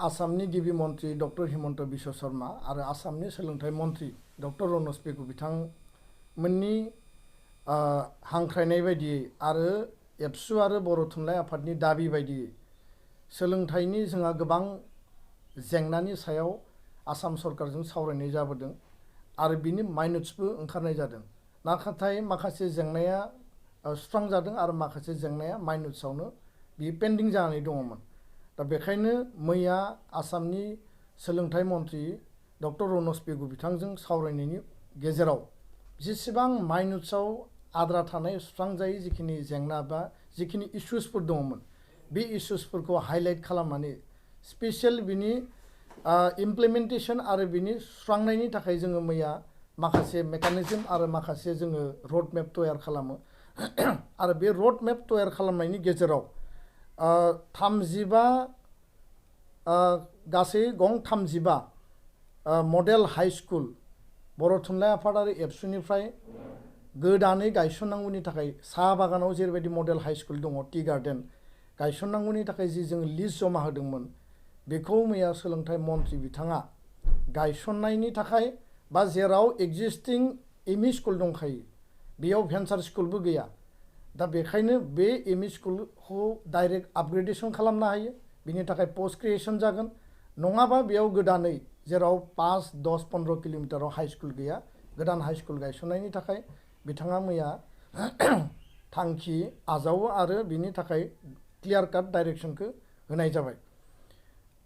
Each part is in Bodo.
आसामनि गिबि मन्त्रि डक्टर हिमन्त बिश्व शर्मा आरो आसामनि सोलोंथाइ मन्त्रि डक्टर रनज पेगु बिथांमोननि हांख्रायनाय बायदियै आरो एबसु आरो बर' थुनलाइ आफादनि दाबि बायदियै सोलोंथाइनि जोंहा गोबां जेंनानि सायाव आसाम सरकारजों सावरायनाय जाबोदों आरो बिनि माइनट्सबो ओंखारनाय जादों। नाथाय माखासे जेंनाया सुस्रांजादों आरो माखासे जेंनाया माइनट्सआवनो बि पेन्डिं जानानै दङमोन। दा बेखायनो मैया आसामनि सोलोंथाइ मन्त्रि डक्टर रनज पेगु बिथांजों सावरायनायनि गेजेराव जेसेबां माइनट्सआव आद्रा थानाय सुस्रांजायै जिखिनि जेंना बा जिखिनि इस्युसफोर दङमोन बे इस्युसफोरखौ हाइलाइट खालामनानै स्पेसियेल बिनि इमप्लिमेन्टेसन आरो बिनि सुस्रांनायनि थाखाय जोङो मैया माखासे मेकानिजम आरो माखासे जोङो रड मेप तयार खालामो आरो बे रड मेप तयार खालामनायनि गेजेराव 35 मडेल हाई स्कुल बर' थुनलाइ आफाद आरो एबसुनिफ्राय गोदानै गायसननांगौनि थाखाय साहा बागानाव जेरैबायदि मडेल हाई स्कुल दङ टी गार्डेन गायसननांगौनि थाखाय जि जों लिस्ट जमा होदोंमोन बेखौ मैया सोलोंथाइ मन्त्रि बिथाङा गायसननायनि थाखाय बा जेराव एक्जिस्टिं एमइ स्कुल दंखायो बेयाव भेन्सार स्कुलबो गैया। दा बेखायनो बे एमइ स्कुलखौ डाइरेक्ट आपग्रेडेसन खालामनो हायो बिनि थाखाय पोस्ट क्रिएसन जागोन। नङाबा बेयाव गोदानै जेराव 5-10-15 किल'मिटाराव हाई स्कुल गैया गोदान हाई स्कुल गायसननायनि थाखाय बिथाङा मैया थांखि आजावो आरो बिनि थाखाय क्लियार काट डाइरेक्सनखौ होनाय जाबाय।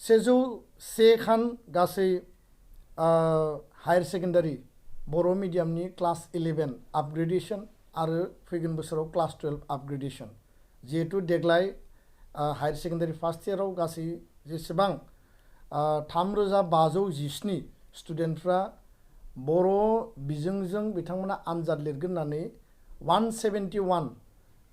101 खान गासै हायर सेकेन्डारि बर' मिडियामनि क्लास 11 आपग्रेडेसन आरो फैगोन बोसोराव क्लास 12 आपग्रेडेसन जिहेतु देग्लाय हायर सेकेन्डारि फार्स्ट इयाराव गासै जेसेबां 3517 स्टुडेन्टफ्रा बर' बिजोंजों बिथांमोना आनजाद लिरगोन होननानै 171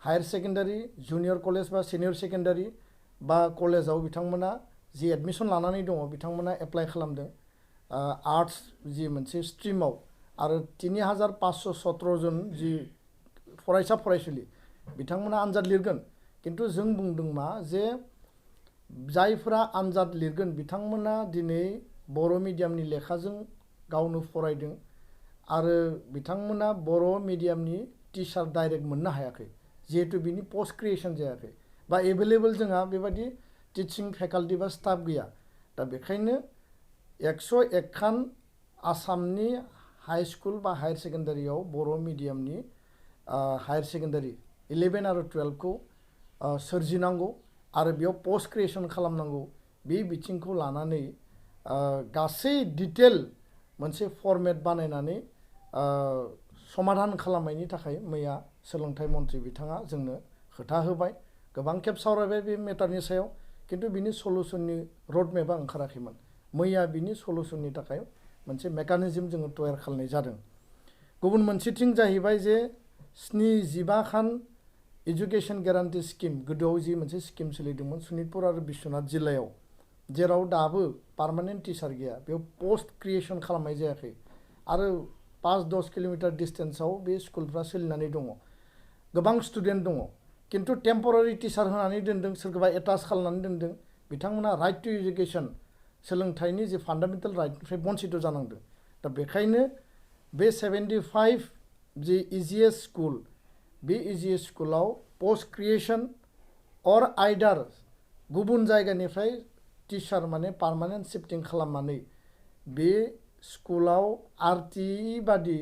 हायर सेकेन्डारि जुनियर कलेज बा सिनियर सेकेन्डारि बा कलेजाव बिथांमोना जि एडमिसन लानानै दङ बिथांमोना एप्लाइ खालामदों आर्ट्स जि मोनसे स्ट्रिमाव आरो 3517 जन जि फरायसा फरायसुलि बिथांमोना आनजाद लिरगोन। किन्तु जों बुंदों मा जे जायफोरा आनजाद लिरगोन बिथांमोना दिनै बर' मिडियामनि लेखाजों गावनो फरायदों आरो बिथांमोना बर' मिडियामनि टिचार डाइरेक्ट मोननो हायाखै जिहेतु बिनि पोस्ट क्रिएसन जायाखै बा एभेलेबल जोंहा बेबायदि टिचिं फेकाल्टि बा स्टाफ गैया। दा बेखायनो 101 खान आसामनि हाई स्कुल बा हायर सेकेन्डारियाव बर' मिडियामनि हायर सेकेन्डारि 11 आरो 12 खौ सोरजिनांगौ आरो बेयाव पोस्ट क्रिएसन खालामनांगौ बे बिथिंखौ लानानै गासै डिटेल मोनसे फर्मेट बानायनानै समाधान खालामनायनि थाखाय मैया सोलोंथाइ मन्त्रि बिथाङा जोंनो खोथा होबाय। गोबां खेब सावरायबाय बे मेटारनि सायाव किन्तु बिनि सलुसननि रड मेपआ ओंखाराखैमोन। मैया बिनि सलुसननि थाखाय मोनसे मेकानिजम जोङो तयार खालामनाय जादों। गुबुन मोनसेथिं जाहैबाय जे 75 खान एजुकेशन गेरान्टि स्किम गोदोआव जि मोनसे स्किम सोलिदोंमोन सनितपुर आरो बिश्वनाथ जिल्लायाव जेराव दाबो पार्मानेन्ट टिचार गैया बेयाव पोस्ट क्रिएसन खालामनाय जायाखै आरो 5-10 किल'मिटार डिस्टेन्सआव बे स्कुलफ्रा सोलिनानै दङ। गोबां स्टुडेन्ट दङ किन्तु टेम्परारि टिचार होनानै दोनदों सोरखौबा एटाच खालामनानै दोनदों बिथांमोना राइट टु एजुकेसन सोलोंथाइनि जे फान्डामेन्टेल राइटनिफ्राय बन्सित जानांदों। दा बेखायनो बे 75 जि इजिएस स्कुल बे इजिएस स्कुलाव पोस्ट क्रिएसन अर आइदार गुबुन जायगानिफ्राय टिचार माने पार्मानेन्ट शिफ्टिं खालामनानै बे स्कुलाव आरटिइ बादि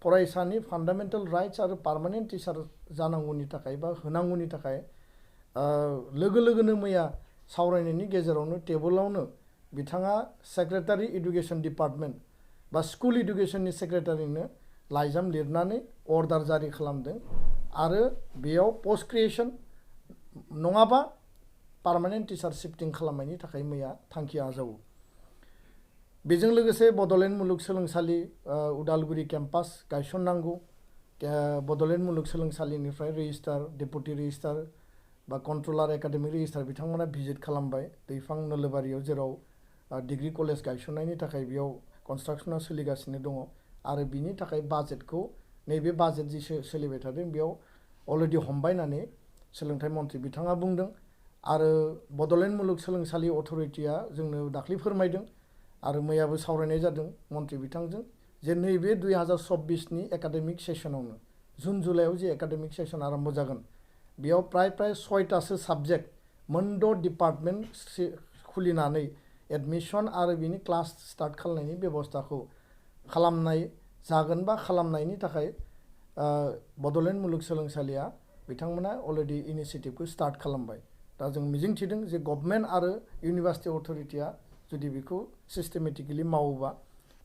फरायसानि फान्डामेन्टेल राइट्स आरो पार्मानेन्ट टिचार जानांगौनि थाखाय बा होनांगौनि थाखाय लोगो लोगोनो मैया सावरायनायनि गेजेरावनो टेबोलावनो बिथाङा सेक्रेटारि इडुकेसन डिपार्टमेन्ट बा स्कुल इडुकेसननि सेक्रेटारिनो लाइजाम लिरनानै अर्डार जारि खालामदों आरो बेयाव पोस्ट क्रिएसन नङाबा पार्मानेन्ट टिचार शिफ्टिं खालामनायनि थाखाय मैया थांखि आजावो। बेजों लोगोसे बड'लेण्ड मुलुगसोलोंसालि उदालगुरि केम्पास गायसननांगौ बड'लेण्ड मुलुगसोलोंसालिनिफ्राय रेजिस्ट्रार डेपुटि रेजिस्ट्रार बा कन्ट्रलार एकाडेमिक रेजिस्ट्रार बिथांमोना भिजिट खालामबाय दैफां नोलोबारियाव जेराव डिग्री कलेज गायसननायनि थाखाय बेयाव कनस्ट्राक्सना सोलिगासिनो दङ आरो बिनि थाखाय बाजेटखौ नैबे बाजेट जि सोलिबाय थादों बेयाव अलरेडि हमबाय होननानै सोलोंथाइ मन्त्रि बिथाङा बुंदों आरो बड'लेण्ड मुलुगसोलोंसालि अथ'रिटिया जोंनो दाख्लै फोरमायदों आरो मैयाबो सावरायनाय जादों मन्थ्रि बिथांजों जे नैबे 2024नि एकाडेमिक सेसनावनो जुन जुलाइआव जे एकाडेमिक सेसन आरम्भ जागोन बेयाव प्राय 6टासो साबजेक्ट मोनद' डिपार्टमेन्ट खुलिनानै एडमिसन आरो बिनि क्लास स्टार्ट खालामनायनि बेबस्थाखौ खालामनाय जागोन बा खालामनायनि थाखाय बड'लेण्ड मुलुगसोलोंसालिया बिथांमोना अलरेडि इनिशिएटिभखौ स्टार्ट खालामबाय दा जों मिजिंथिदों जे गभर्नमेन्ट आरो इउनिभार्सिटि अथ'रिटिया जुदि बेखौ सिस्टेमेटिकेलि मावोबा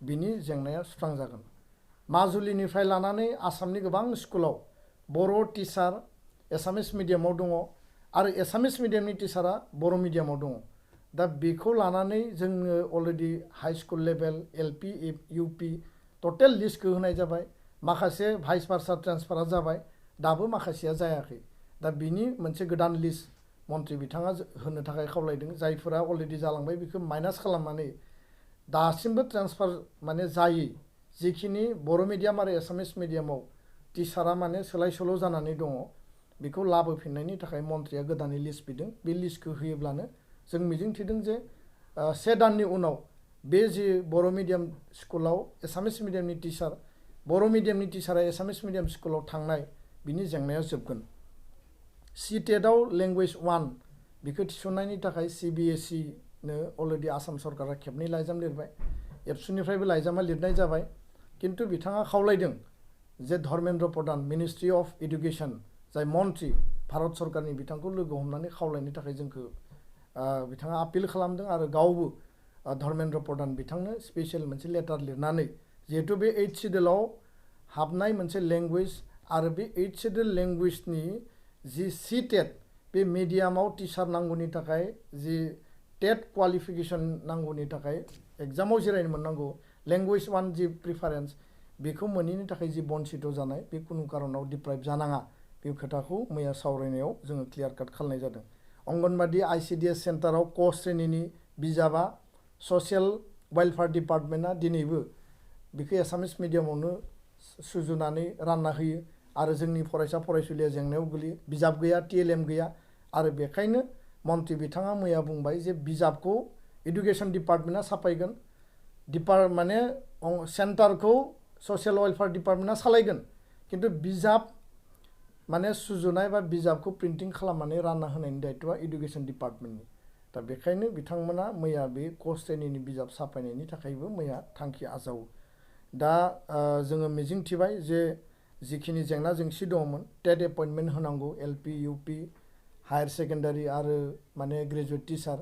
बिनि जेंनाया सुस्रांजागोन माजुलिनिफ्राय लानानै आसामनि गोबां स्कुलाव बर' टिचार एसामिस मिडियामाव दङ आरो एसामिस मिडियामनि टिचारा बर' मिडियामाव दङ दा बेखौ लानानै जोङो already high school level LP UP total लिस्टखौ होनाय जाबाय माखासे भाइस भार्सा ट्रेन्सफारा जाबाय दाबो माखासेया जायाखै दा बिनि मोनसे गोदान लिस्ट मन्थ्रि बिथाङा होनो थाखाय खावलायदों जायफोरा अलरेडि जालांबाय बेखौ माइनास खालामनानै दासिमबो ट्रेन्सफार माने जायै जिखिनि बर' मिडियाम आरो एसामिस मिडियामाव टिचारा माने सोलाय सोल' जानानै दङ बेखौ लाबोफिननायनि थाखाय मन्थ्रिया गोदानै लिस्ट बिदों बे लिस्टखौ होयोब्लानो जों मिजिंथिदों जे 1 दाननि उनाव बे जे बर' मिडियाम स्कुलाव एसामिस मिडियामनि टिचार बर' मिडियामनि टिचारा एसामिस मिडियाम स्कुलाव थांनाय बिनि जेंनाया जोबगोन सिटेटआव लेंगुवेज 1 बेखौ थिसननायनि थाखाय CBSE नो अलरेडि आसाम सरकारा खेबनै लाइजाम लिरबाय एबसुनिफ्रायबो लाइजामा लिरनाय जाबाय किन्तु बिथाङा खावलायदों जे Dharmendra Pradhan ministry of education जाय मन्थ्रि भारत सरकारनि बिथांखौ लोगो हमनानै खावलायनो थाखाय जोंखौ बिथाङा आपिल खालामदों आरो गावबो धर्मेन्द्र प्रधान बिथांनो स्पेसियेल मोनसे लेटार लिरनानै जिहेतु बे 8 सिडुलाव हाबनाय मोनसे लेंगुवेज आरो बे 8 सिडुल लेंगुवेजनि जि सिटेट बे मिडियामाव टिचार नांगौनि थाखाय जि टेट क्वालिफिकेसन नांगौनि थाखाय एग्जामाव जिरायनो मोननांगौ लेंगुवेज 1 जि प्रिफारेन्स बेखौ मोनैनि थाखाय जि बन्सित जानाय बे कुनु कारनाव डिप्राइभ जानाङा बे खोथाखौ मैया सावरायनायाव जोङो क्लियार काट खालामनाय जादों अंगनबादि ICDS सेन्टाराव क श्रेणीनि बिजाबा ससियेल वेलफेयार डिपार्टमेन्टआ दिनैबो बेखौ एसामिस मिडियामावनो सुजुनानै रानना होयो आरो जोंनि फरायसा फरायसुलिया जेंनायाव गोलैयो बिजाब गैया TLM गैया आरो बेखायनो मन्थ्रि बिथाङा मैया बुंबाय जे बिजाबखौ एडुकेसन डिपार्टमेन्टआ साफायगोन माने सेन्टारखौ ससियेल वेलफेयार डिपार्टमेन्टआ सालायगोन किन्तु बिजाब माने सुजुनाय बा बिजाबखौ प्रिन्टिं खालामनानै रानना होनायनि दायित्वआ एडुकेसन डिपार्टमेन्टनि दा बेखायनो बिथांमोना मैया बे क श्रेणीनि बिजाब साफायनायनि थाखायबो मैया थांखि आजावो दा जोङो मिजिंथिबाय जे जिखिनि जेंना जेंसि दङमोन टेट एपइन्टमेन्ट होनांगौ LP UP हायार सेकेन्डारि आरो माने ग्रेजुवेट टिचार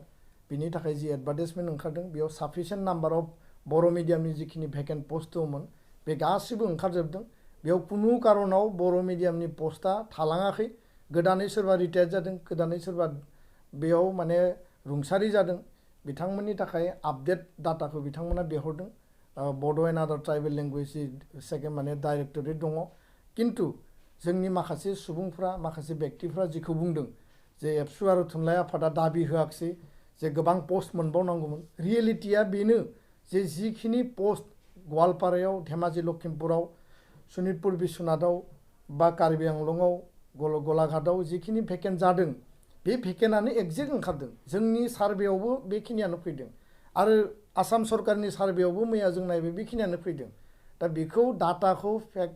बिनि थाखाय जि एडभार्टाइजमेन्ट ओंखारदों बेयाव साफिसियेन्ट नाम्बार अफ बर' मिडियामनि जिखिनि भेकेन्ट पस्ट दङमोन बे गासिबो ओंखारजोबदों बेयाव कुनु कारनाव बर' मिडियामनि पस्टआ थालाङाखै गोदानै सोरबा रिटायार जादों गोदानै सोरबा बेयाव माने रुंसारि जादों बिथांमोननि थाखाय आपडेट डाटाखौ बिथांमोना बिहरदों बड' एन्ड आदार ट्राइबेल लेंगुवेज सेकेन्ड माने डाइरेक्टरेट दङ किन्तु जोंनि माखासे सुबुंफ्रा माखासे व्यक्तिफ्रा जिखौ बुंदों जे एबसु आरो थुनलाइ आफादा दाबि होआखिसै जे गोबां पस्ट मोनबावनांगौमोन रियेलिटिया बेनो जे जिखिनि पस्ट गवालपारायाव धेमाजि लखिमपुराव सनितपुर बिश्वनाथाव बा कार्बि आंलंआव गलाघाटआव जिखिनि भेकेन्ट जादों बे भेकेन्टआनो एक्जेक्ट ओंखारदों जोंनि सार्भेयावबो बेखिनियानो फैदों आरो आसाम सरकारनि सार्भेयावबो मैया जों नायबाय बेखिनियानो फैदों दा बेखौ डाटाखौ फेक्ट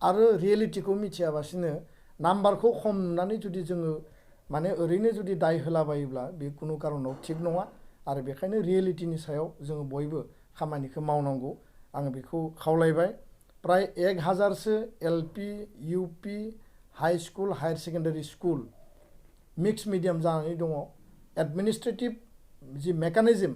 आरो रियेलिटिखौ मिथियाबासिनो नाम्बारखौ खम नुनानै जुदि जोङो माने ओरैनो जुदि दाय होलाबायोब्ला बे कुनु कारनाव थिग नङा आरो बेखायनो रियेलिटिनि सायाव जोङो बयबो खामानिखौ मावनांगौ आं बेखौ खावलायबाय प्राय 1000सो LP UP high school higher secondary school mix medium जानानै दङ एडमिनिस्ट्रेटिभ जि मेकानिजम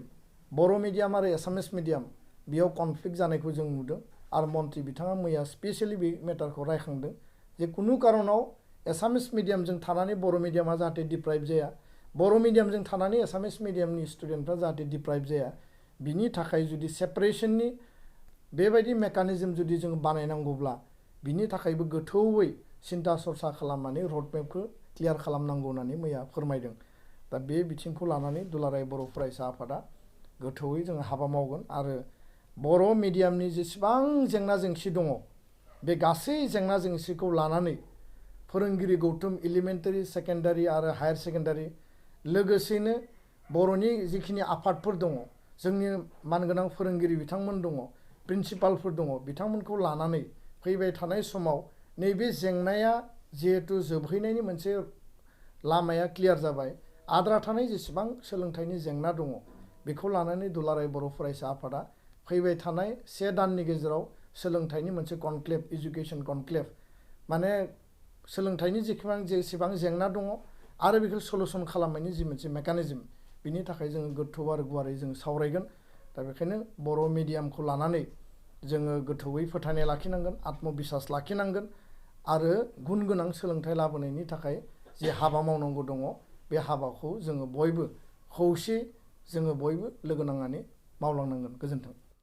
बर' मिडियाम आरो एसामिस मिडियाम बेयाव कनफ्लिक्ट जानायखौ जों नुदों आरो मन्थ्रि बिथाङा मैया स्पेसियेलि बे मेटारखौ रायखांदों जे कुनु कारनाव एसामिस मिडियामजों थानानै बर' मिडियामा जाहाथे डिप्राइभ जाया बर' मिडियामजों थानानै एसामिस मिडियामनि स्टुडेन्टफ्रा जाहाथे डिप्राइभ जाया बिनि थाखाय जुदि सेपारेशननि बेबायदि मेकानिजम जुदि जों बानायनांगौब्ला बिनि थाखायबो गोथौयै सिन्था सरसा खालामनानै रडमेपखौ क्लियार खालामनांगौ होननानै मैया फोरमायदों दा बे बिथिंखौ लानानै दुलाराय बर' फरायसा आफादा गोथौयै जों हाबा मावगोन आरो बर' मिडियामनि जेसेबां जेंना जेंसि दङ बे गासै जेंना जेंसिखौ लानानै फोरोंगिरि गौथुम एलिमेन्टारि सेकेन्डारि आरो हायार सेकेन्डारि लोगोसेनो बर'नि जिखिनि आफादफोर दङ जोंनि मानगोनां फोरोंगिरि बिथांमोन दङ प्रिन्सिपालफोर दङ बिथांमोनखौ लानानै फैबाय थानाय समाव नैबे जेंनाया जिहेतु जोबहैनायनि मोनसे लामाया क्लियार जाबाय आद्रा थानाय जेसेबां सोलोंथाइनि जेंना दङ बेखौ लानानै दुलाराय बर' फरायसा आफादा फैबाय थानाय 1 दाननि गेजेराव सोलोंथाइनि मोनसे कनक्लेभ एजुकेशन कनक्लेभ माने सोलोंथाइनि जेसेबां जेंना दङ आरो बेखौ सलुसन खालामनायनि जि मोनसे मेकानिजम बिनि थाखाय जोङो गोथौ आरो गुवारै जों सावरायगोन दा बेखायनो बर' मिडियामखौ लानानै जोङो गोथौयै फोथायनाय लाखिनांगोन आत्मबिसास लाखिनांगोन आरो गुन गोनां सोलोंथाइ लाबोनायनि थाखाय जे हाबा मावनांगौ दङ बे हाबाखौ जोङो बयबो खौसे जोङो बयबो लोगो नांनानै मावलांनांगोन। गोजोन्थों।